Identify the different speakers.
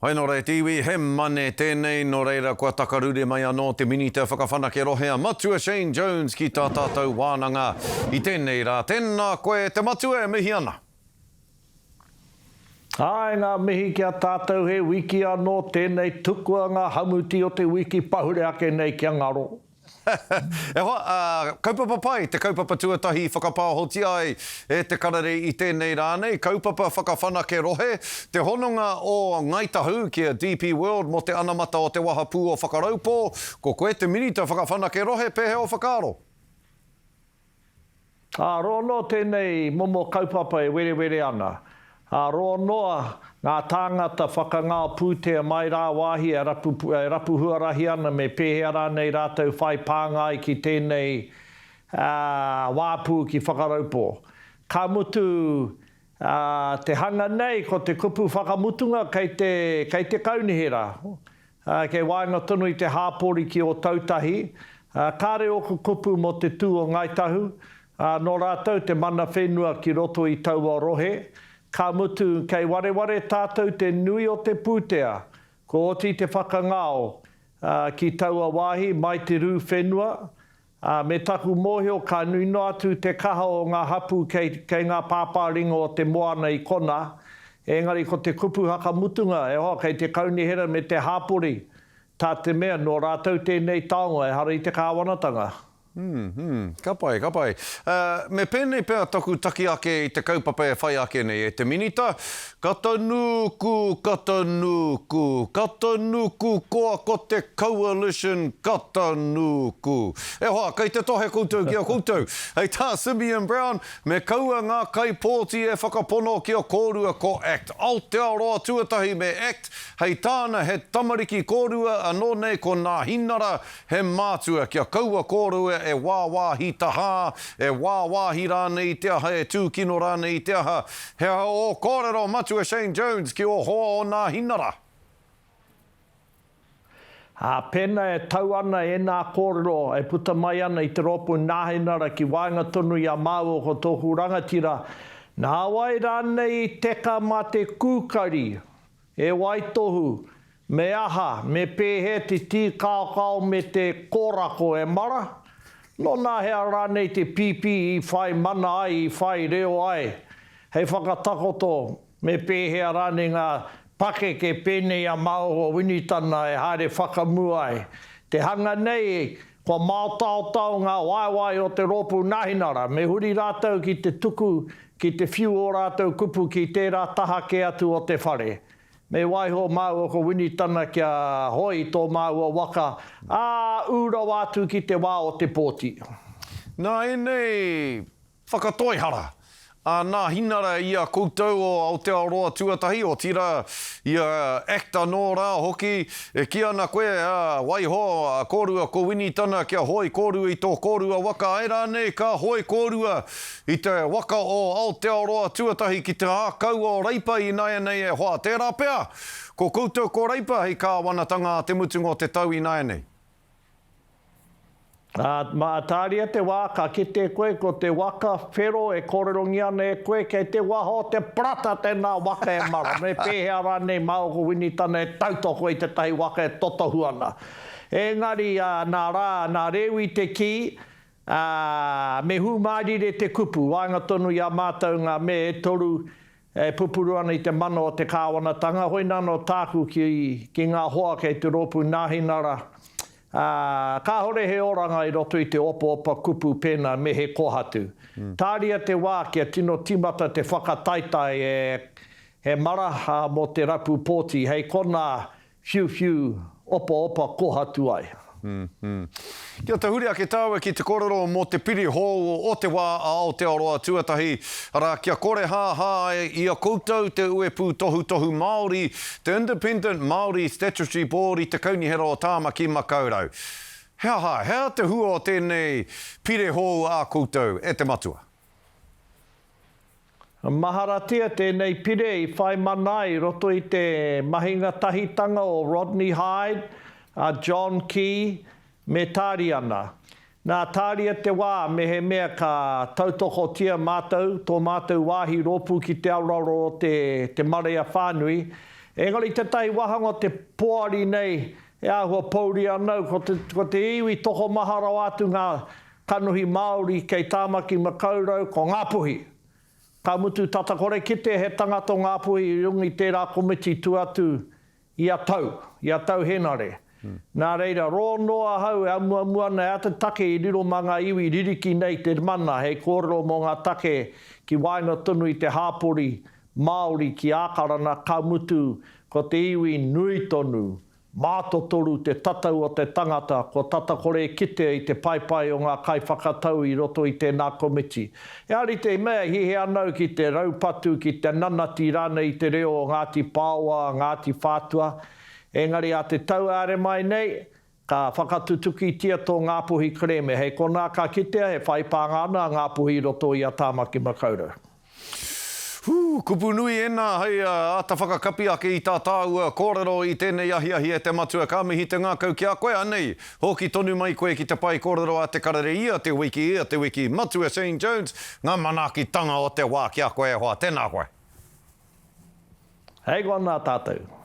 Speaker 1: Hai nō reira te iwi, he mane tēnei, nō reira kua takarure mai anō te Minita Whakawhanake Rohe a Matua Shane Jones ki tā tātou wānanga i tēnei rā. Tēnā koe e te Matua e mihi ana.
Speaker 2: Āe, ngā mihi ki a tātou he wiki anō tēnei tukua ngā hamuti o te wiki pahure ake nei kia ngaro.
Speaker 1: E hoa, ā, kaupapa pai te kaupapa tuatahi i whakapāhotia ai e te karere i tēnei rā nei, kaupapa whakawhanake rohe, te hononga o Ngāi Tahu ki a DP World mō te anamata o te wahapū o Whakaraupō. Ko koe te Minita Whakawhanake Rohe, pēhea ō whakaaro?
Speaker 2: Ā, roa noa tēnei momo kaupapa e werewere ana. Ā, roa noa ngā tāngata whakangao pūtea mai rāwāhi e rapu, e rapu huarahi ana me pēhea rānei rātou whai pānga ai ki tēnei, ā, wāpū ki Whakaraupō. Ka mutu, ā, te hanga nei ko te kupu whakamutunga kei te, kei te kaunihera. Ā, kei waenga tonu i te hāpori ki Ōtautahi, ā, kāre ōku kupu mō te tū o Ngāi Tahu, ā, nō rātou te mana whenua ki roto i taua rohe, ka mutu, kei wareware tātou te nui o te pūtea kua oti te whakangao, ā, ki taua wāhi mai te rū whenua, Ā, me taku mōhio ka nui noa atu te kaha o ngā hapū kei, kei ngā pāpāringa o te moana i konā, engari ko te kupu hakamutunga, e hoa, kei te kaunihera me te hāpori, tā te mea, nō rātou tēnei taonga, ehara i te kāwanatanga.
Speaker 1: Ū, ū, ka pai, ka pai. Ā, me pēnei pea taku taki ake i te kaupapa e whai ake nei e te Minita, Kata nūku, kata nūku, kata nūku koa ko te coalition kata nūku. E hoa, kei te tohe koutou ki a koutou. Hei tā Simeon Brown, me kaua ngā kaipōti e whakapono ki a kōrua ko act Aotearoa tuatahi me act, hei tāna he tamariki kōrua anō nei ko Nāhinara He mātua kia kaua kōrua e wāwāhi tahā, e wāwāhi rānei i te aha, e tūkino rānei i te aha. He aha ō kōrero, Matua Shane Jones, ki ō hoa o Nāhinara?
Speaker 2: Ā, pēnā e tau ana ēnā kōrero e puta mai ana i te rōpū Nāhinara ki waenga tonu i a māua ko tōku rangatira, nāwai rānei i teka mā te kūkari E waitohu, me aha, me pēhea te tīkaokao me te kōrako e mara? Nōnahea rānei te pīpī i whai mana ai, i whai reo ai? Hei whakatakoto me pēhea rānei ngā pakeke pēnei a Maoho Winitana e haere whakamua ai? Te hanga nei, kua māotaotao ngā waewae o te rōpū Nāhinara, me huri rātou ki te tuku Ki te whiu ō rātou kupu ki tērā taha kē atu o te whare. Me waiho māua ko Winitana kia hoe i tō māua waka, ā, ū rawa atu ki te wā o te pōti.
Speaker 1: Nā ēnei whakatoihara a Nāhinara i a koutou o Aotearoa Tuatahi, otirā, i a act anō rā hoki, e kī ana koe, ā, waiho kōrua ko Winitana kia hoe kōrua i tō kōrua waka, āe rānei ka hoe kōrua I te waka o Aotearoa tuatahi ki te ākau o Reipa ināianei e hoa, tērā pea ko koutou ko Reipa hei kāwanatanga a te mutunga o te tau ināianei.
Speaker 2: Ā, mā, tāria te wā ka kite koe ko te waka whero e kōrerongia ana e koe kei te waha o te parata tēnā waka e mara, me pēhea rānei māua ko Winitana e tautoko i tētahi waka e totohu ana. Engari, ā, nā rā, nā Rewi te kī, Ā, me hūmārire te kupu, waenga tonu i a mātou ngā me e toru e pupuru ana i te mana o te kāwanatanga, hoina anō tāku ki, ki ngā hoa kei te rōpū Nāhinara, ā, kāhore he oranga i roto i te opaopa kupu pēnā me he kōhatu. Tāria te wā kia tino tīmata te whakataetae e, he mara, ā, mō te rapu pōti, hei konā Whiuwhiu, opaopa kohatu ai.
Speaker 1: Kia tahuri ake tāua ki te kōrero mō te piri hou o te wā a Aotearoa tuatahi, arā, kia korehāhā ai i a koutou te uepū tohutohu Māori, te Independent Māori Statutory Board i te Kaunihera o Tāmaki Makaurau. He aha, he aha te hua o tēnei pire hou a koutou, e te matua?
Speaker 2: Maharatia tēnei pire i whai mana ai i roto i te mahinga tahitanga o Rodney Hide, a John Key, me Tāriana. Nā, tāria te wā mehemea ka tautokotia mātou, tō mātou wāhi rōpū ki te aroaro o te, te marea whānui, Engari tētahi wāhanga o te poari nei e āhua pōuri ana au, ko te, ko te iwi tokomaha rawa atu ngā kanohi Māori kei Tāmaki Makaurau, ko Ngāpuhi. Ka mutu tata kore kitea he tangata o Ngāpuhi i runga i tērā komiti tua atu i a Tau, i a Tau Henare. Nā reira, rō noa ahau e amuamu ana e ata take i riro mā ngā iwi ririki nei te mana hei kōrero mō ngā take ki waenga tonu i te hāpori Māori ki Ākarana, ka mutu, ko te iwi nui tonu, mātotoru te tatau o te tangata, kua tata kore e kitea i te paepae o ngā kaiwhakatau i roto i tēnā komiti. Ehara i te mea e hiahia ana au ki te raupatu, ki te nanati rānei i te reo o Ngāti Pāoa, Ngāti Whātua, engari a te tau e haere mai nei, ka whakatutukitia tō Ngāpuhi kerēme. Hei konā ka kitea he whai pānga ana a Ngāpuhi i roto i a Tāmaki Makaurau.
Speaker 1: Hū, kupu nui ēnā hei āta whakakapi ake i tā tāua kōrero i tēnei ahiahi e te matua. Ka mihi te ngākau ki a koe, anei, hoki tonu mai koe ki te pae kōrero a Te Karere ia te wiki, ia te wiki. Matua Shane Jones, ngā manaakitanga o te wā ki a koe e hoa. Tēnā koe.
Speaker 2: Hei konā tātou.